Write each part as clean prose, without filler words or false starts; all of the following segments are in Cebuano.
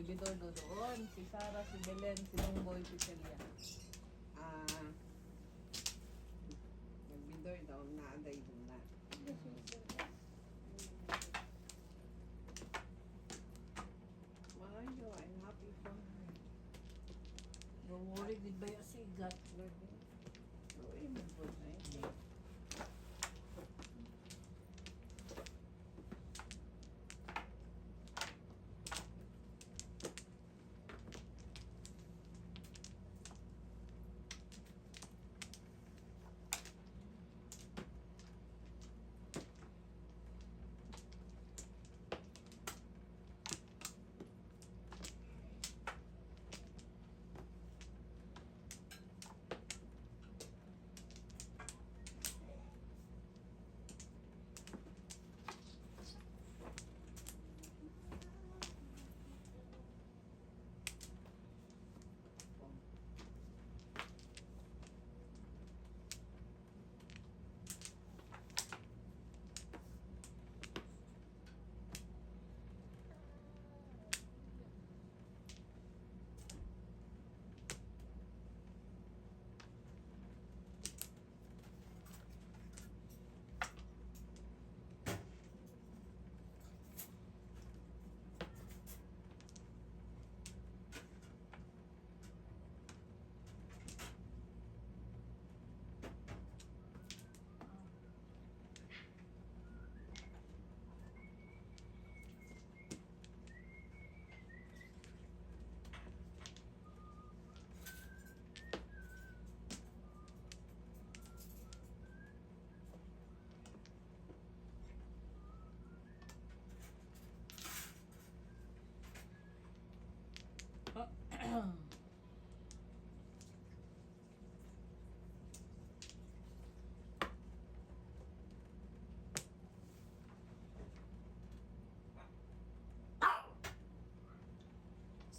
May bidor do doon. Si Sarah, si Belen, si Longboy, si Celia. Ah, nagbidoy daw na aday doon na. Mayo, I'm happy for her. Don't worry, gid ba yung sigat? Uy, mabuod na yun.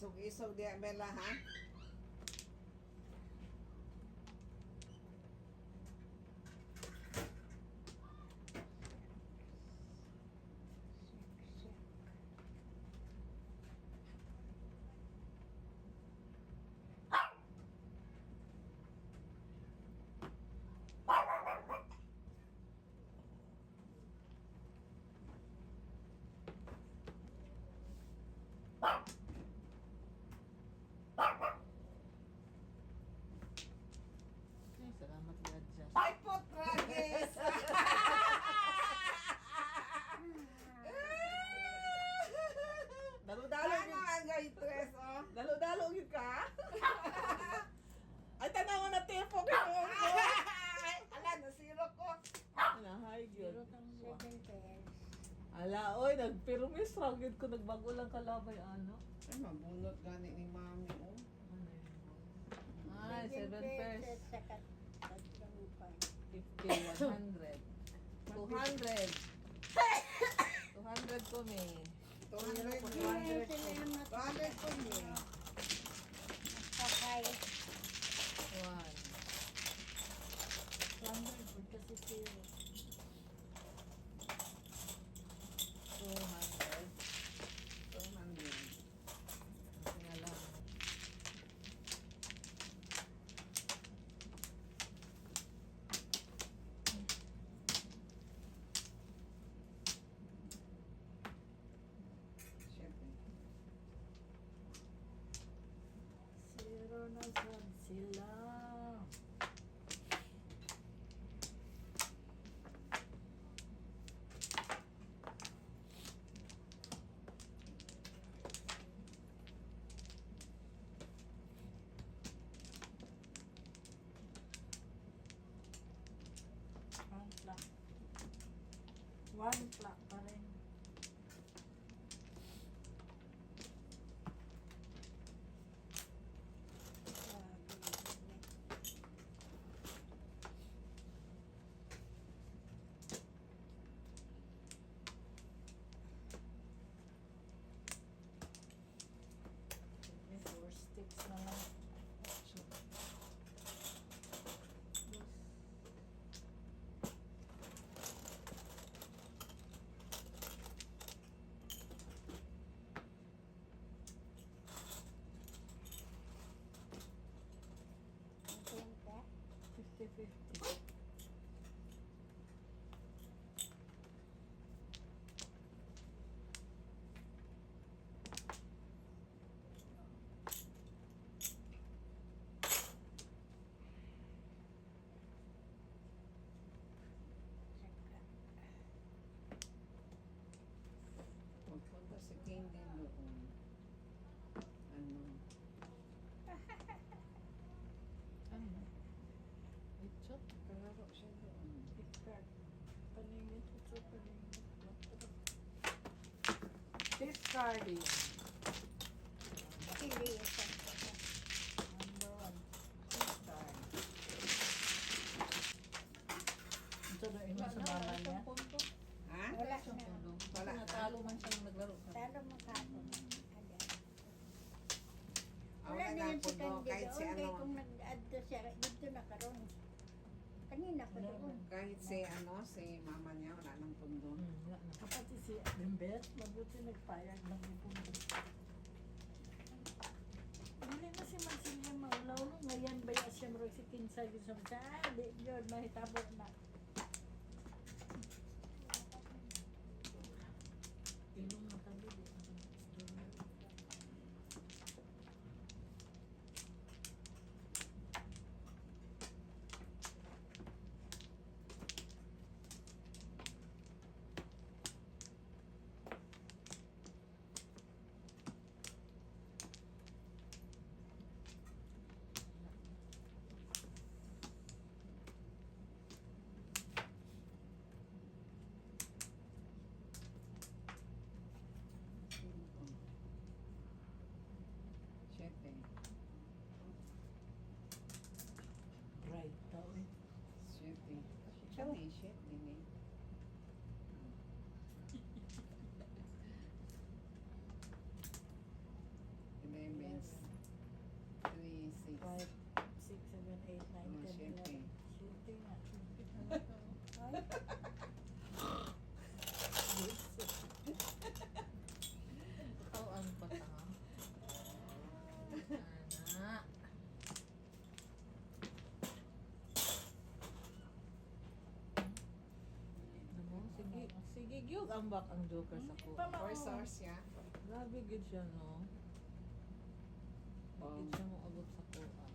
Isog-isog diya, Bella, ha? Ay, salamat i-adjust. Ay, putragis! Dalo-dalo Ano ang gaitres, oh? Dalo-dalo gyud ka. Ay, tanawa na tepo ko. Ala, nasiro ko. Ana, hi gyud. Zero kang Seven pairs. Ala, oy, nagpirmis ra gyud ko, nagbago lang kalabay ano. Ay, mabunot gani ni mami, oh. Ano yun? Ay, seven pairs. At saka tatlong pan. 50, 100. 200. 200 ko, may. 200 ko. Ay, salamat. 200 ko ni. Sakay. 1. 200 po kasi zero. 200. 200. Ito na lang. Siyempre. Zero na sad sila. One clock. One clock pa rin. May four sticks na lang. Ocho. Dos. Card. Pili isa. Number one. Card. Ito na imo Wala sa na, mama wala niya. siyang pondo. Ha? Wala Siyang na. pondo. Wala na. Natalo man siya nung naglaro. Talo mo ka ako. Ada. Ah, Wala wala na na yan si pondo. Candy Kahit si doon. Kaya ano. kung nag-add to siya, dito na karon. Kanina pa doon. Kahit si ano, si mama niya, wala nang pondo. Wala na. Kapatid si Bimbet, mabuti nagpayag ng ipon. Dili na si Marcelia maulaw no. Ngayon ba ya siya murag si Kinsay yun sa mga, ah, di yun, mahitabo na. Ilong na kami, di na kami. Cinco. Siyete. Right daw eh. Siyete. Siyete, siyete ni. 11. 3, 6. 5, 6, 7, 8, 9, Oh, 10, siyete. 11. Siyete nga. Ikaw ang bata. Ana. Ano? Sige, sige, gyud ang back ang joker sa ko. Pa Four source ya. Grabe gyud siya, no? Oh. Gyud siya mo abot sa ko. Ah.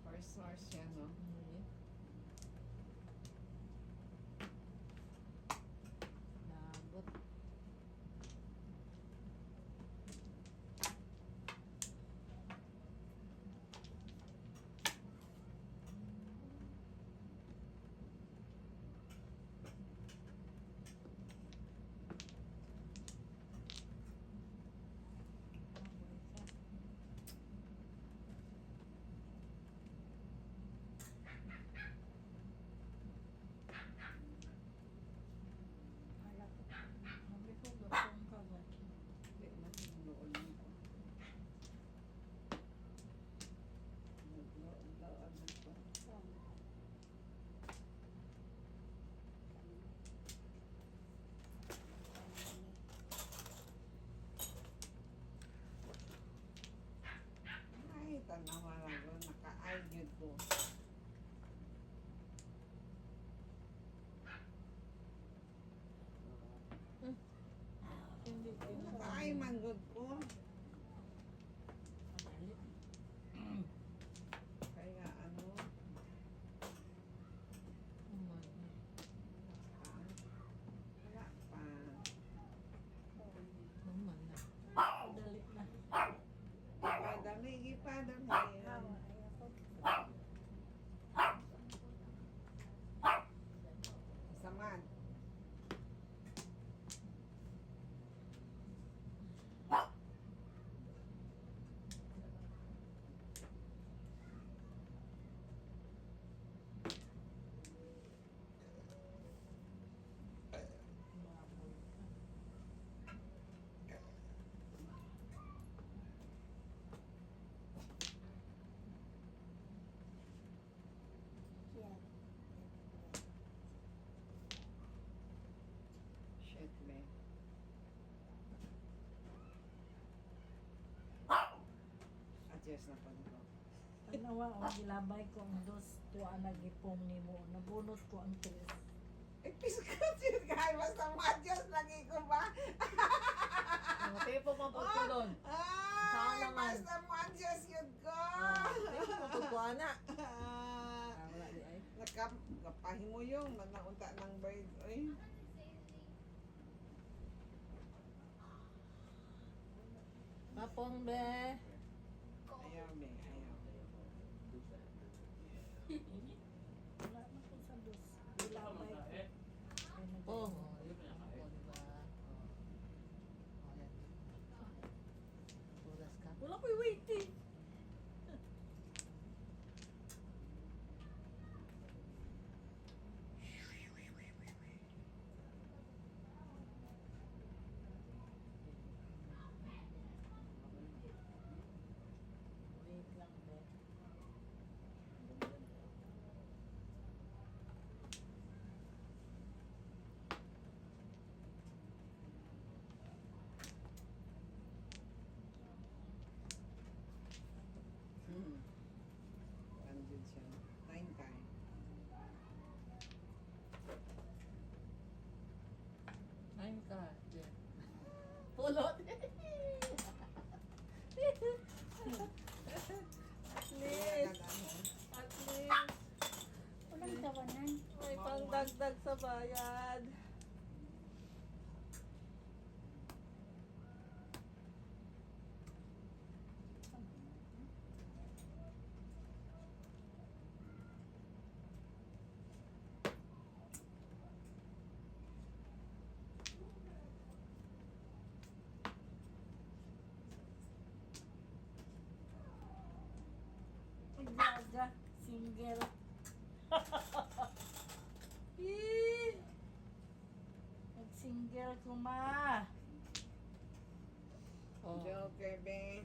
Four source ya, no? Ano Nagot. Wala ko. Sabi ko, gapong ka ba? Di man, lool mo ko. Lool, lool na ko. Ay, tanawa lang ko. Naka-eye gyud ko. Hindi, hindi. Naka-eye man gud ko. Madali. Kaya ano, Human. ah, wala pa. Human na. Madali na. Ipadali, ipadali. Hawa, ayoko. Samad. Baboy ka. Siya. Shit, man. Adjust na po ko. Tanawa, ang gilabay ko ang dos, tuwa nagipong nimo. Nabunot ko ang tres. Eh, piskat yun, guys. Basta ma-adjust lagi ko ba? Ang tipo mapunto doon. Ay, Sana man. basta ma-adjust yun ko. Ah, tipo mapunto ana. Ah, Ah, wala di ay. Naka, kapahimo yung manaunta ng bird. Uy. Mapong be. Ayaw, me. Ayaw. Wala na ko sa Bayad. Gaga, single. Ih! Nag-single ko ma. Oh. Joker, be.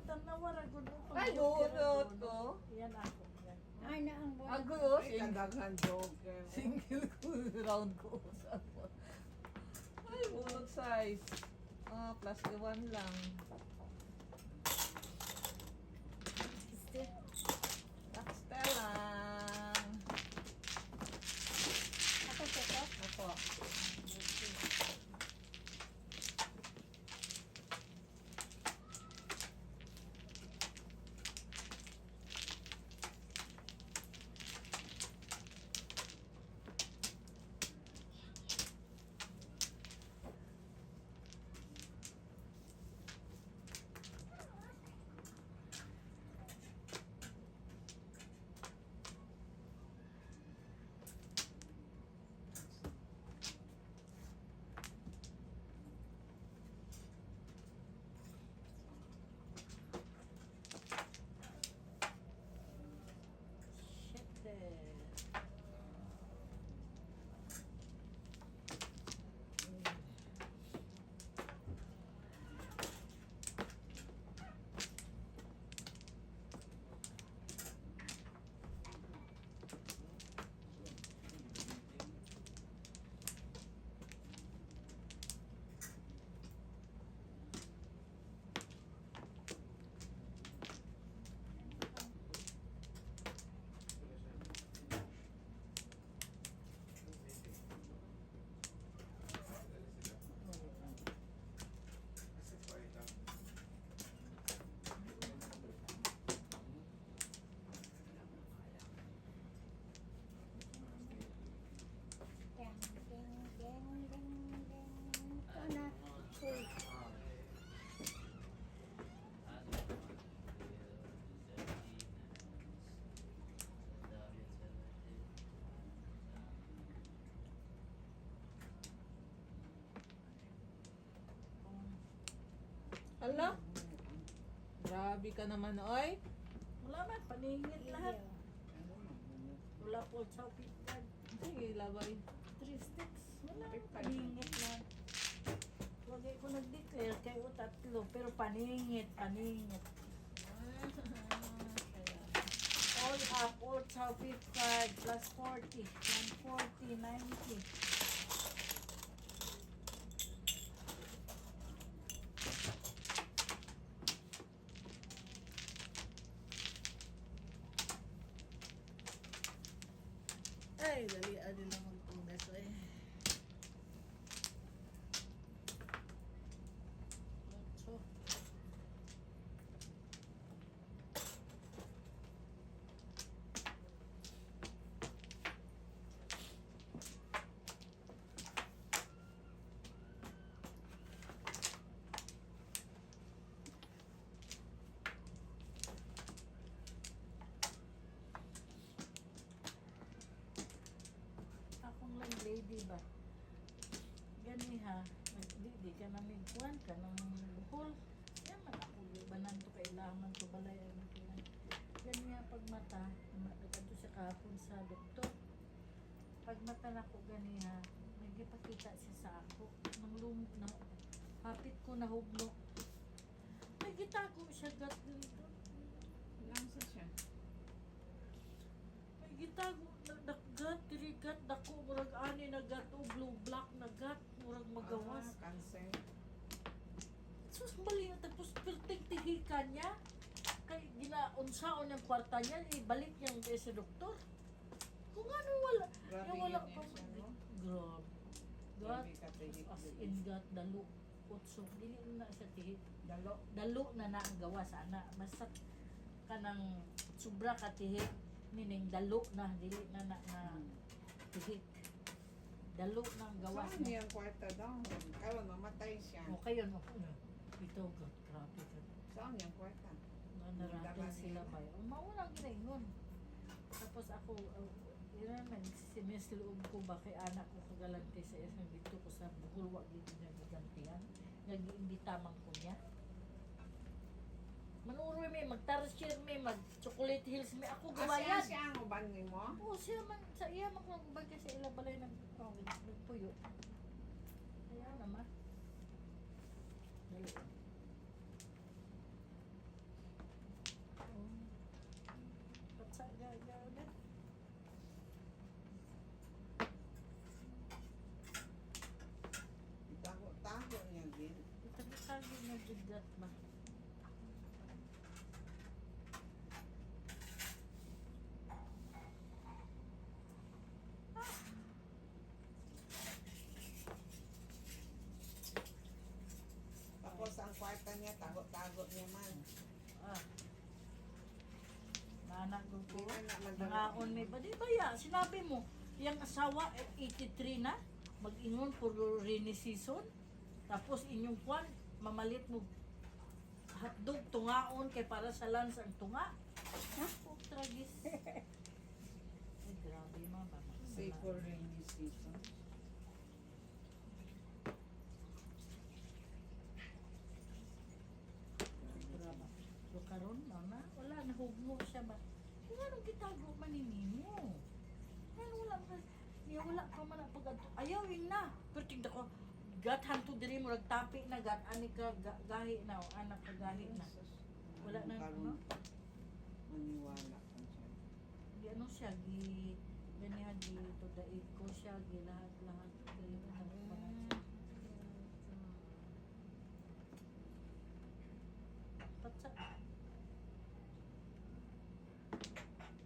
Tanawa ra gud mo pag Ay, bunot ko. Yan ako. Yan. Ay na ang bunot. Ako, Ay, kadaghan joker. Single ko, round ko. Ay, bunot size. Ah, plus 1 lang. Este, Takste lang. Ako sa to. Opo. Shit. Eh. Ding, ding, ding, ding, ding. Ito na. Uy, Ala. Grabe ka naman, oy. Wala man, paningit lahat. Wala po sa pitan. Sige, labay. Three sticks. Wala, paningit lang. Wag ko nag-declare kayo tatlo, pero paningit, paningit. All up, all chow 5 plus 40, 140, 90. Ay, dali, adi lang magtugas, eh. Otso. Akong landlady ba? Gani ha, di, di ka namin kuwan ka ng buhol. Yan man ako, banan to kailangan to balay ang kuwan. Gani ha, pag mata, nagkadto siya kahapon sa doktor. Pag mata na ko gani ha, nagipakita siya sa ako. Nang lum, na, hapit ko na hugno. Nagitago siya gat dito. Lansa siya. Ay, gitago, naggat, dirigat, dako, murag ani, nagat, o blue black, nagat, murag magawas. Ah, cancer. Sus, mali, tapos pirting tihikan niya. Kay ginaunsaon ang kwarta niya, ibalik niya ang sa doktor. Kung ano wala, Grabe yung wala yun, pa. eh, siya, no? Grabe. Gat, Grabe ka tihik. as in gat, dalo, utso, dili na sa tihik. Dalo. Dalo na na ang gawa sana. Basta kanang sobra ka tihik, meaning dalo na, dili na na na tihik. Dalo ng gawas Saan na. niyang kwarta daw? Karon mamatay siya. O kayo no. Ito God, grabe ka. Saan niyang kwarta? No, narating sila ba? Mauna ginaingon. Tapos ako, yun na, nagsisimis loob ko ba kay anak ko kagalante sa isang dito ko sa Bohol, wa gid niya gigantihan. Nag-iimbita man ko niya. Manuroy may, mag-tarsier may, mag-chocolate hills may, ako Ah, siya, gawayan. siya ang uban nimo? Oo, siya man, sa iya man kung bagay sa ila balay nag, oh, nagpuyo. Kaya naman. Dali. Oh. Patsa, ga, ga, ga. Tago-tago niya din. Itagi-tagi na bigat ba? Tapos ang kwarta niya, tago-tago niya man. Ah. Nanak ko ko. Di na naman daw. Nangaon may ba? Di ba ya? Sinabi mo, yung asawa eh, 83 na, mag-ingon for rainy season. Tapos inyong kwan, mamalit mo hotdog tungaon kay para sa lunch ang tunga. Ha? Tragis. Ay, grabe mama. Say for rainy season. Grabe. So karon mama, wala nahugmo siya ba. Kung anong gitago man ni nimo? Ano wala ka niya wala ka man ang pag ayaw yun na. Pero tingnan ko gathan to diri mo nagtapi na gat ani ka gahi na o anak ka gahi na. Wala na Karon, ano? Maniwala ka siya. Di ano siya gi ganiha gi to daig ko siya gi lahat lahat kalimutan ko na siya. Patsa.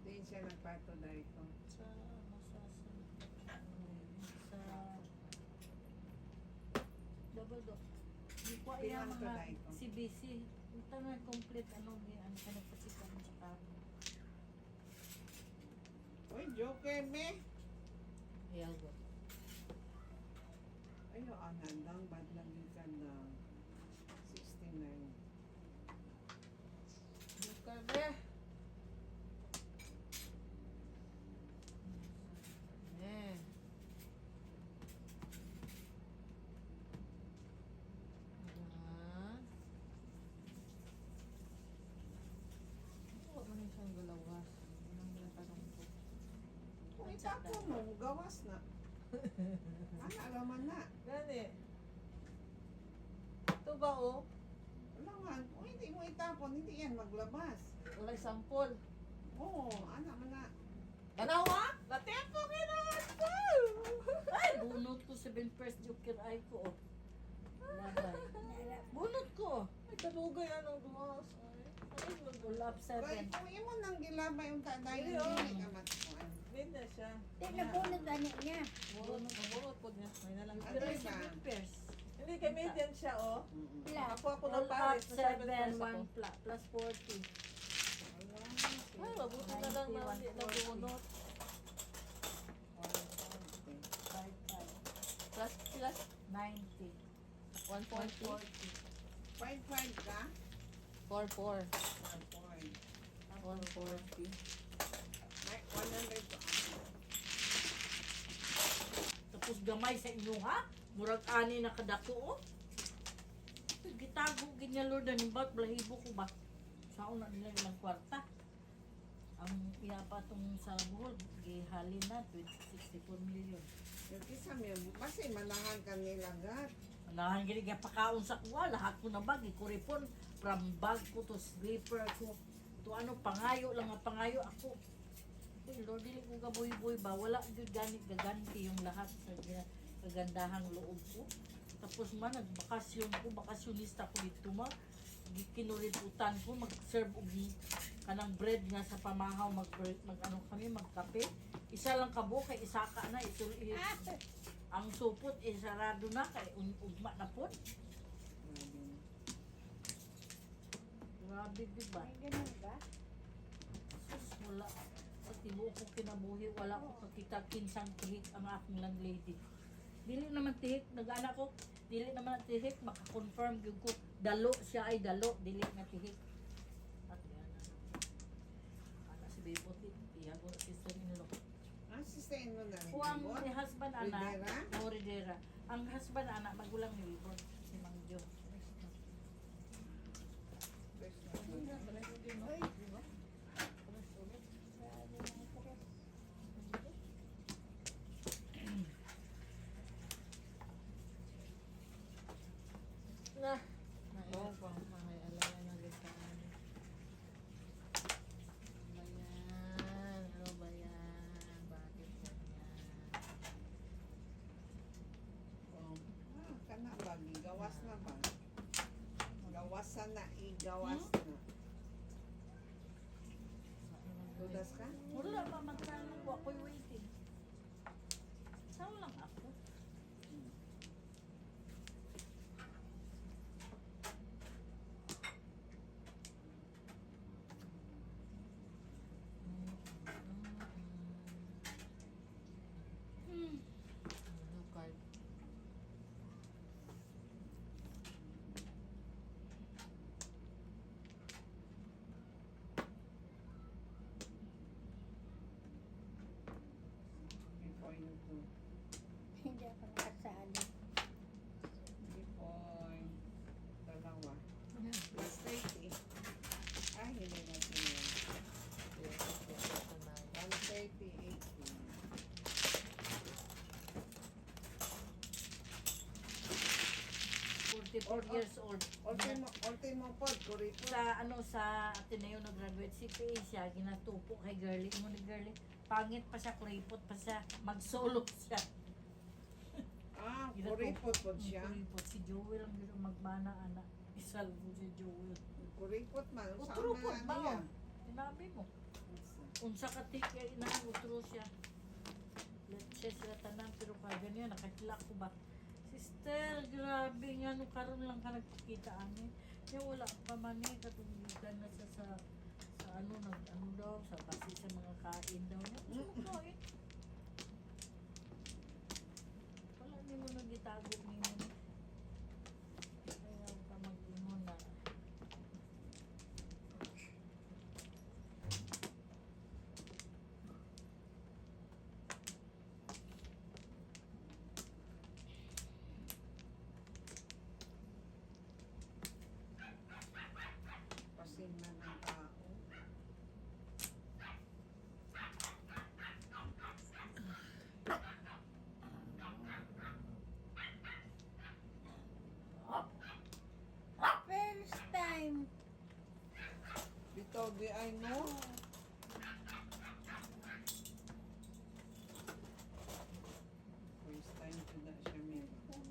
Din siya nagpato dahil ko. Sa ano sa double dot. Di ko iya Bilang to mga dahil ko. CBC. Tanan complete ano gi ano ka nagpasika mo sa karon. Uy, joker me! Ayaw go. Ay, ang handang bad lang yung kandang 69. Joker be. Eh. Ah. Wala man yung siyang galawas. Anong natanong ko? Kung itapon mo, gawas na. Ana, raman na. Gani. Ito ba oh? Wala nga, kung hindi mo itapon, hindi yan maglabas. Walay sampol. Oo, ana man na. Tanawa! Natempo kinawan ko! Ay, bunot ko 7 first joker ay ko. Oh. Labay. Bunot ko. oh. Ay, kadugay anong dumas. Ay, ay, Pull up Kaya 7. kung imo nang gilabay yung tadayon, Hindi, oh. hindi ka matuan. Made na siya. Di nabunod gani niya. Bunot, nabunot po niya. May na lang. Pero Ano ba? 7 pairs. Hindi, kay made yan siya, oh. Pila. Ako ako ng All up Paris, na 7 7, pairs ako. 1 plus 40. Ay, mabuti na lang na hindi nabunot. 5, 5. Plus, plus, 90. 140. 5-5 ka? 44. 1.5. 140. May 100 pa. Tapos gamay sa inyo ha? Murag ani na kadako oh. Gitago ginya Lord na nimbat blahibo ko ba? Sao na nila ilang kwarta? Ang iya pa tong sa Bohol, gihalin na 64 million. Yung kisa may, basta manahan ka nila gat. Manahan gini kaya pakaon sa kuha, lahat ko na bag, ikuripon, from bag ko to slipper ko, to ano, pangayo lang ang pangayo ako. Uy, Lord, dili ko gaboy-boy ba, wala gyud gani gaganti yung lahat sa kagandahang loob ko. Tapos man, nagbakasyon ko, bakasyonista ko dito ma. Kinuriputan ko, mag-serve og kanang bread nga sa pamahaw, mag, mag ano kami, magkape. Isa lang kabo kay isa ka na, ito, ang supot eh sarado na kay ugma na pod. Grabe na. Grabe di ba? May ganun ba? Sus, wala. Sa tibuok ko kinabuhi, wala ko kakita kinsang tihik ang akong landlady. Dili naman tihik, nag-ana ko, dili naman na tihik, maka-confirm gyud ko dalo siya ay dalo, dili na tihik. At yan na. Ana si Bebot, iyago na sister-in-law. Ang sister mo na rin. O ang Bibot? husband ana, Rivera? o Rivera. Ang husband ana magulang ni Bebot, si Mang Jo. Ay, grabe ng tres. Na, Oo, pang mga alala na gitaan. Ano ba yan? Ano ba yan? Bakit ganyan? Oh. Ah, kana ba? Gawas na ba? Gawasan na, igawas na. Tudas ka? Wala pa magkano ko, ako'y waiting. Saan lang ako? No card. 3.2. Hindi ako nakasali. 3.2. Plus 30. Ah, hindi natin yun. 138. 44 years old. Ultimo pod, kuripot. Sa ano sa Ateneo nag-graduate si PA siya, ginatupo kay girlie mo ni girlie. Pangit pa siya, kuripot pa siya, mag-solo siya. Ah, kuripot pod siya. Kuripot si Joel ang gino magbana ana. Isalbo si Joel. Kuripot man. Saan Utro na pod ano ba? yan? Sinabi mo. Unsa ka tik ina utro siya. Let's sila tanan pero kaganyan nakahila ko ba. Sister, grabe nga no karon lang ka nagpakita ani. Ya wala pa man eh katungitan na siya sa ano nag ano daw sa basi sa mga kain daw niya. Sa mga kain. Wala ni mo nagitago ni mo. Kaya ka mag-ingon na. Pasin na ng tao. First time. Bitaw di ay no. First time ko na siya meron.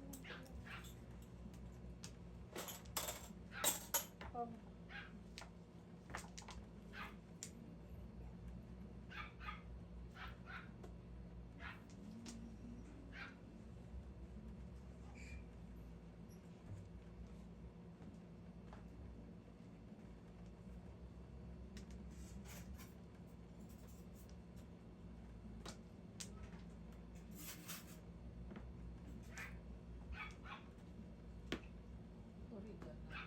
Oh. Sorry ka na.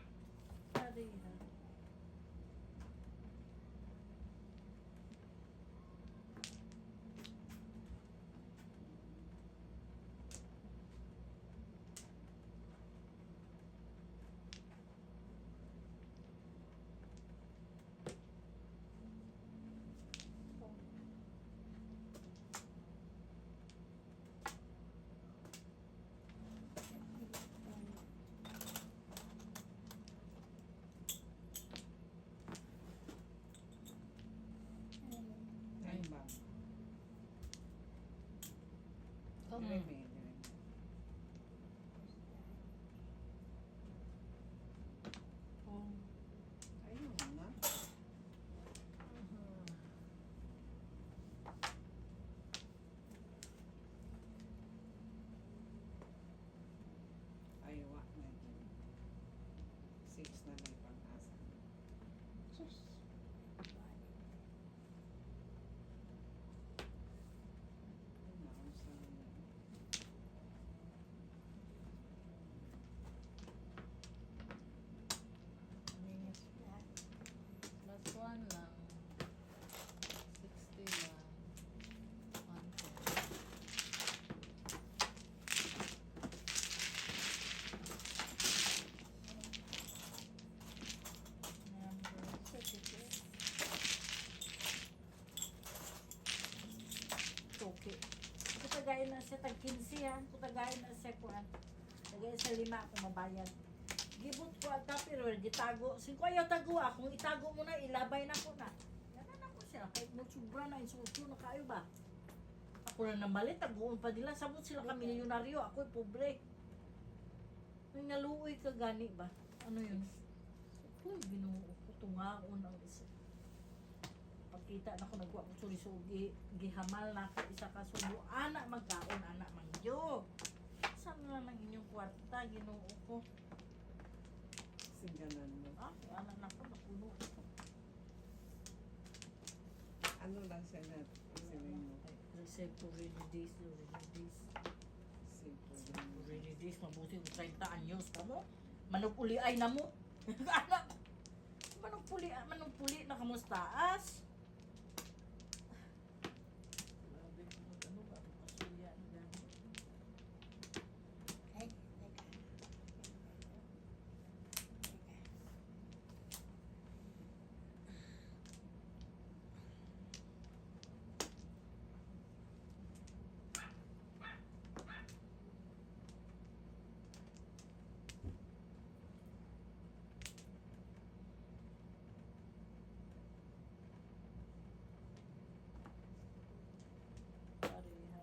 Sorry ha. Ay ba? Oh. Dire me, dire. Oh. Ayun na. Ay, wa na dyan. 6 na may pag-asa. Sus. Ay, naunsa na. siya tag 15 ha. Kung tagayin na siya kuan. Tagayin sa lima ako mabayad. Gibot ko ang tupperware, gitago. Singko ayaw tago ah. Kung itago mo na, ilabay na ko na. Yan na ko siya. Kahit mo sobra na, insulto na kayo ba? Ako na namalit, taguon pa nila. Sabot sila ka milyonaryo. Ako'y pobre. May naluoy ka gani ba? Ano yun? Uy, ginoo ko. Tungaon ang isa. Pagkita na ko nagwa ko suri so gihamal na ako isa ka subo. Ana magkaon, ana mangyo. Saan na lang inyong kwarta, ginoo ko. Singganan mo. Ah, ana na ko, napuno ko. Ano lang siya na siling mo? Reserve to rainy days, to rainy days. Simple. Rainy days, mabuti kung 30 anyos ka mo. Manug uli ay na mo. Anak, manug puli, manug puli na kamustaas. Grabe, ano ba, pasuya na gani. Ay, teka. Teka. Pareha.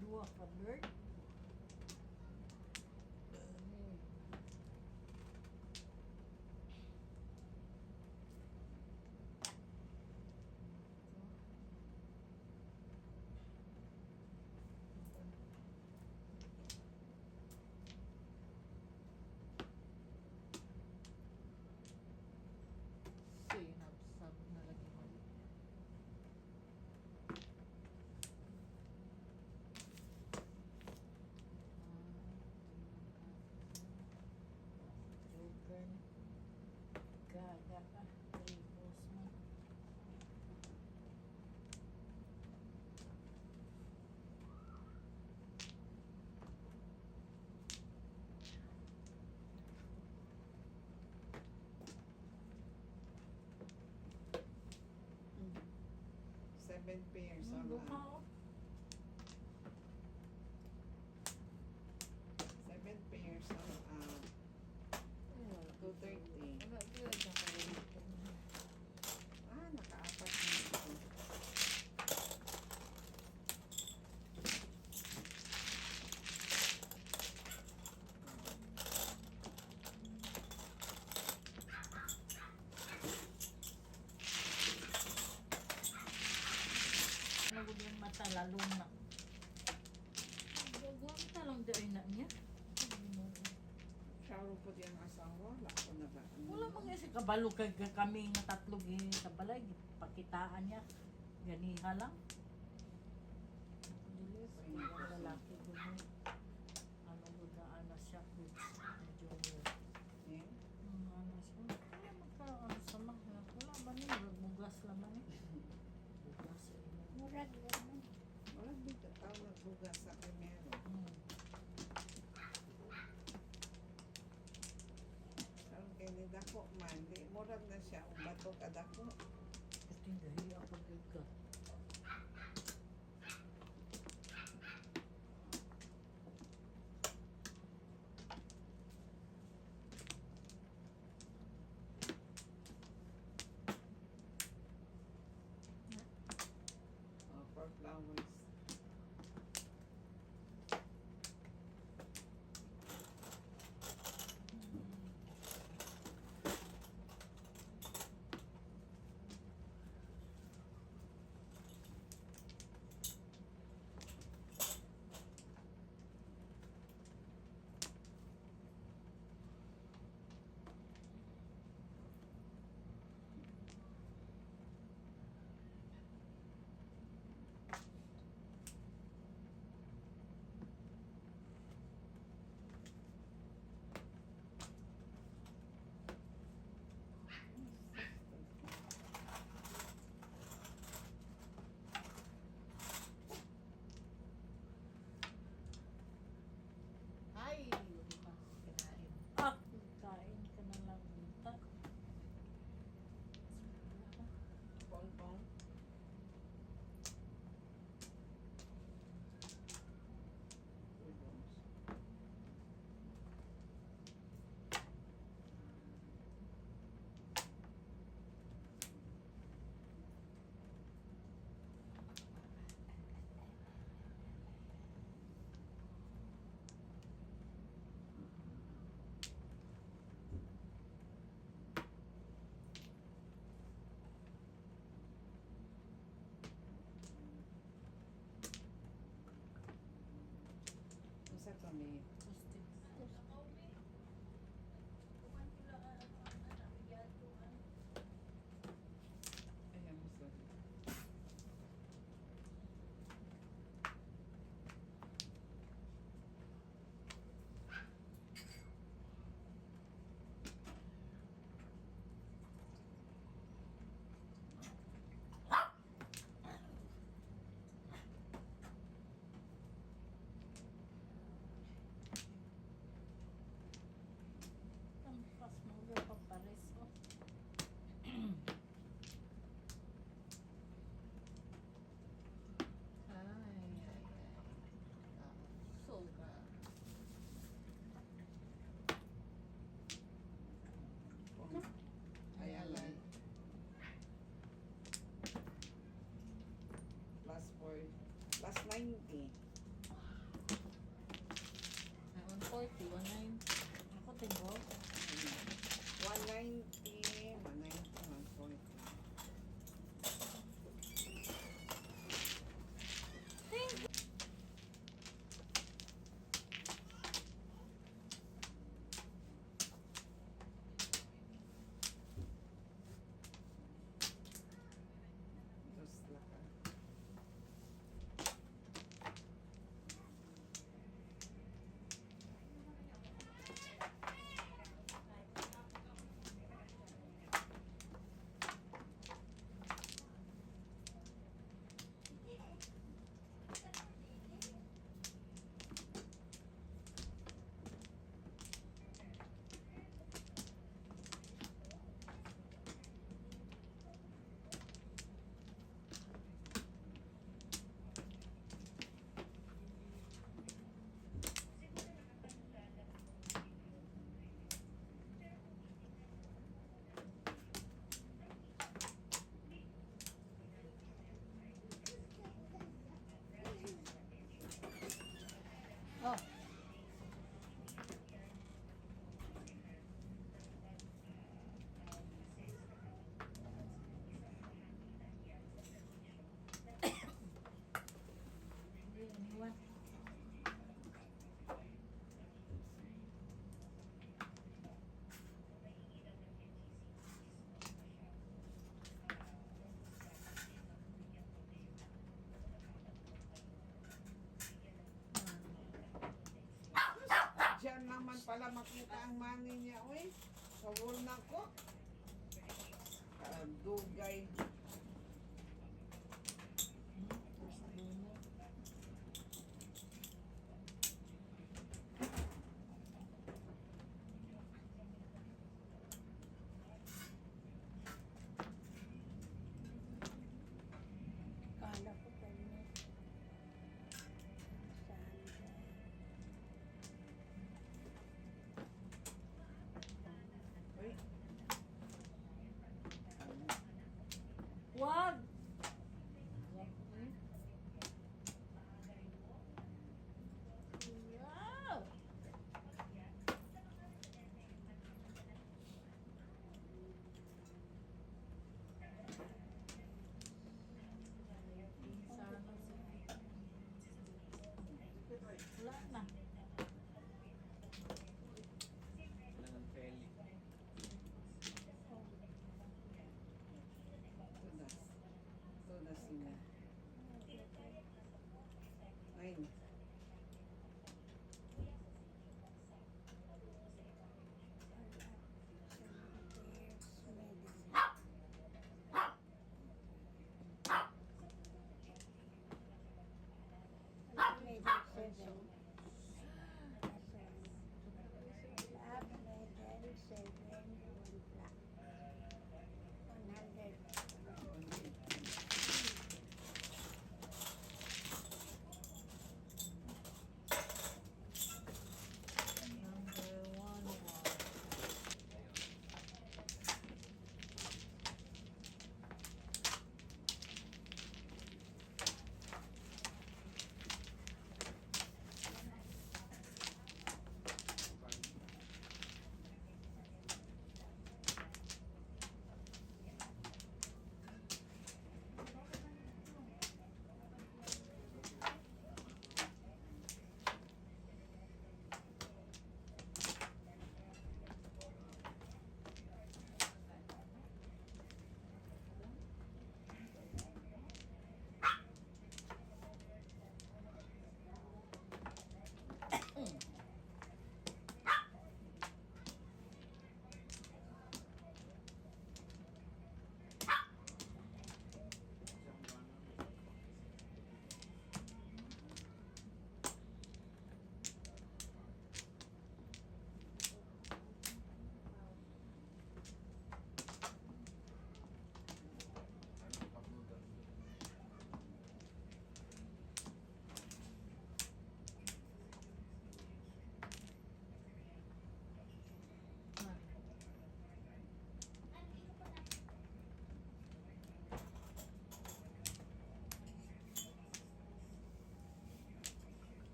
Dua ka bird. Sinabsab na lagi mali. Joker ni. Gaga ka. Tribos mo. Seven pairs all Duha up. oh. Seven pairs all up. 230. Wala, di lang siya kayo. Ah, nakaapat na ito. Ano gud yung mata lalo na. Gagawa mata lang di ay na niya. Shower po di ang asawa. Wala ko na ba? Ano? Wala mga isa kabalo kay kami nga tatlo gi sa balay pakitaan niya. Ganiha lang. Dili pa lalaki gud ni. Ano gud na ana siya gud junior. Eh? Ano siya? Wala magka ano sa mga wala ba ni murag bugas laman eh. Bugas eh. Murag naman. Wala dito tao nagbugas sa primero. Karon kay ni dako man, di murag na siya og bato kadako. Kasi gahi ako gyud ka. Oh, four flowers. ni. Gusti. Ayan mo, sorry. Tampas mo pa pares oh. Ay, ay, ay. Ah, so Ay, alay. Plus 4. Plus 90. Ay, 140, 190. Ako tibo. 190, 190, 140. Dos laka. Oh. Hindi, iniwan. Diyan naman pala makita ang money niya, uy. Sa wall na ko. Dugay. First dinner. Kala ko tayo na. Saan siya? Uy. Ano?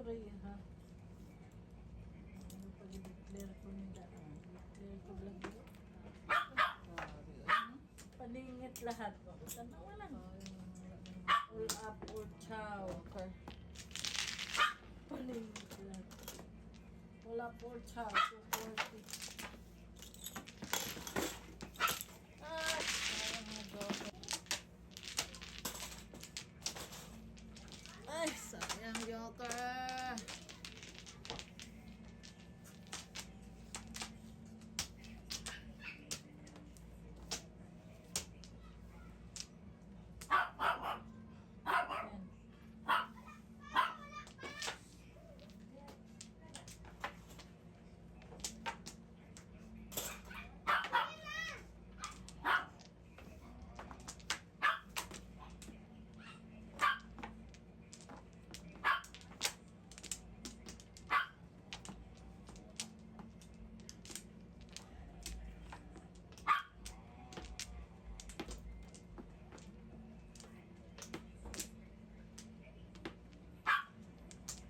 rin ha. Ano pag i-declare ko nila, ah, declare ko lang yun. Paningit lahat. Tanawa lang. All up or chow. Okay. Paningit lahat. All up or chow. 240. Ah, sayang na Joker. Ay, sayang Joker. Yan.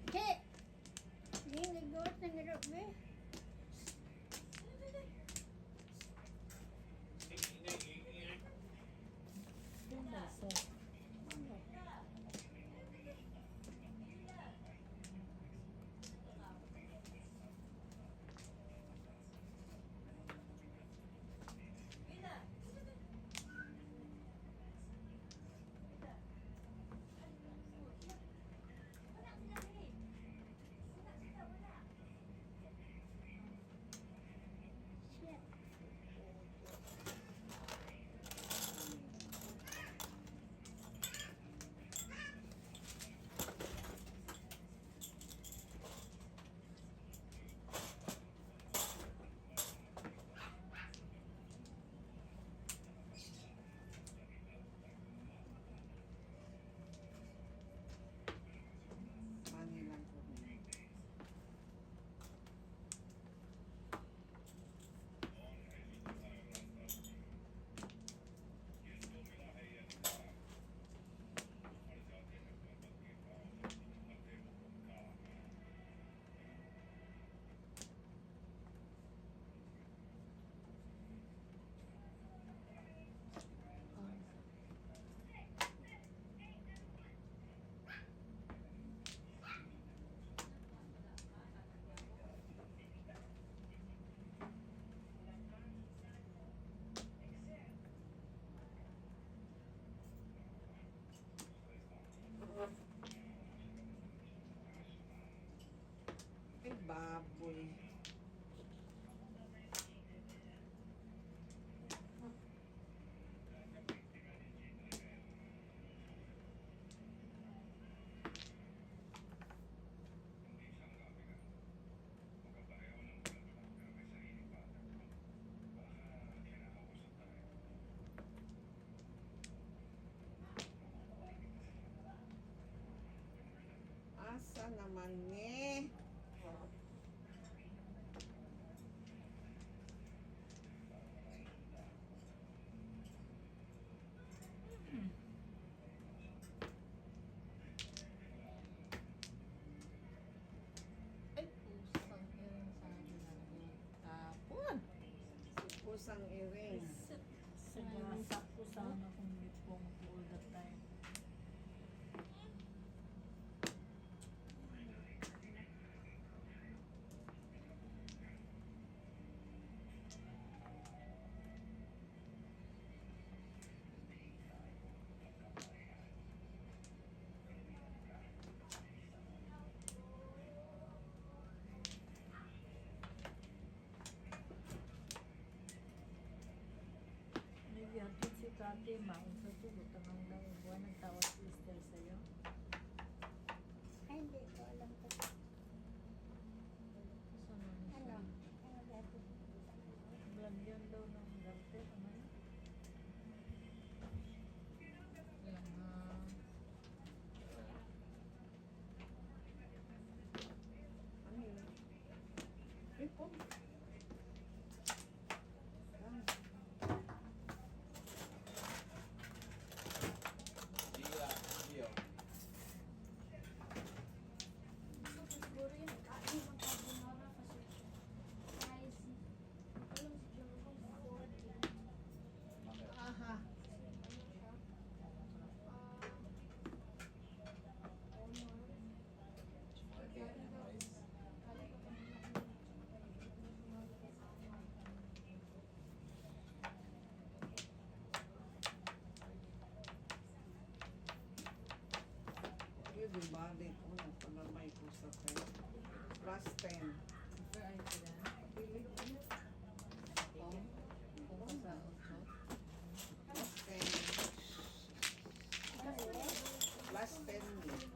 Che! Hindi nagawas na nirap eh. Yun na, sir. Shit. Money lang ko. Ay, baboy. Asa naman ni? Ay, pusang iring sabi na tapon. Si Pusang Iring. Sagasa ko sana kung lipong ko all the time. May gihatod si Kate, maon sa tulo, tanong daw, buwan nagtawag si Esther sa'yo. Ay, hindi ko alam ko. Ano? Ano dati? Lagyan daw ng garter, ano yun? Ano yun? Ay, po. Ah, Plus 10. Where ay sila? Pong? Pong sa otso? Plus 10. Plus 10 ni. Plus 5.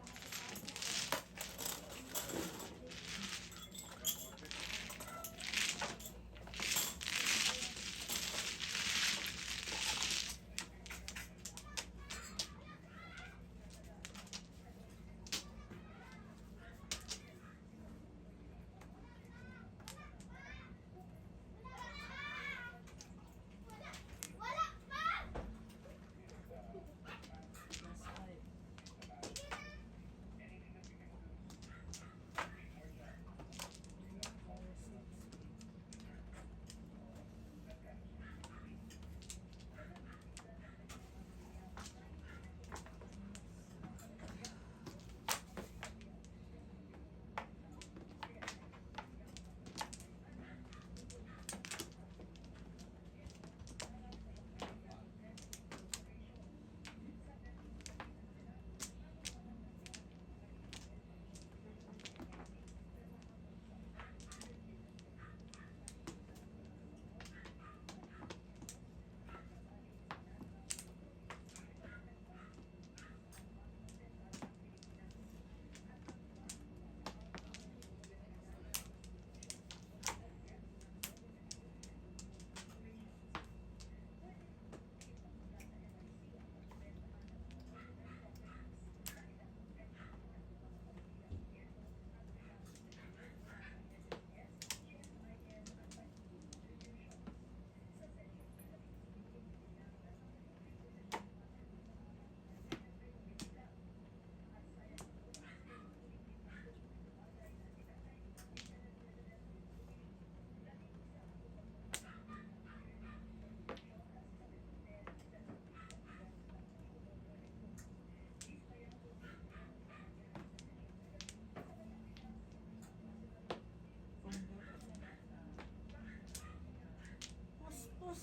Pus, pus.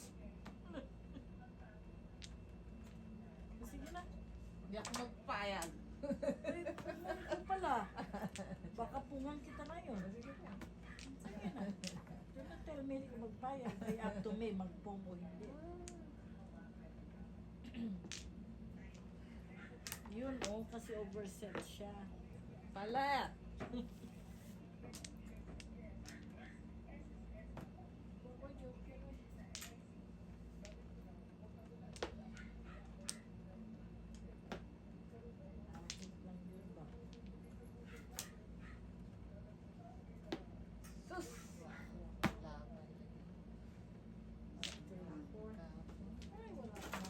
Sige na. Hindi ako magpayag. Ay, pungan ko pala. Baka pungan kita ngayon. Sige na. Sige na. Do not tell me kung magpayag. Ay, up to me, magpong o hindi. Yun oh, kasi overset siya. Pala! Outfit lang yun ba? Sus! Laban. Three, four. Ay, wala na.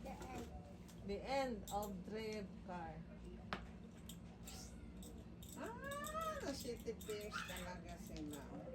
The end. The end of drive car. Ah, na city pierce talaga si ma'am.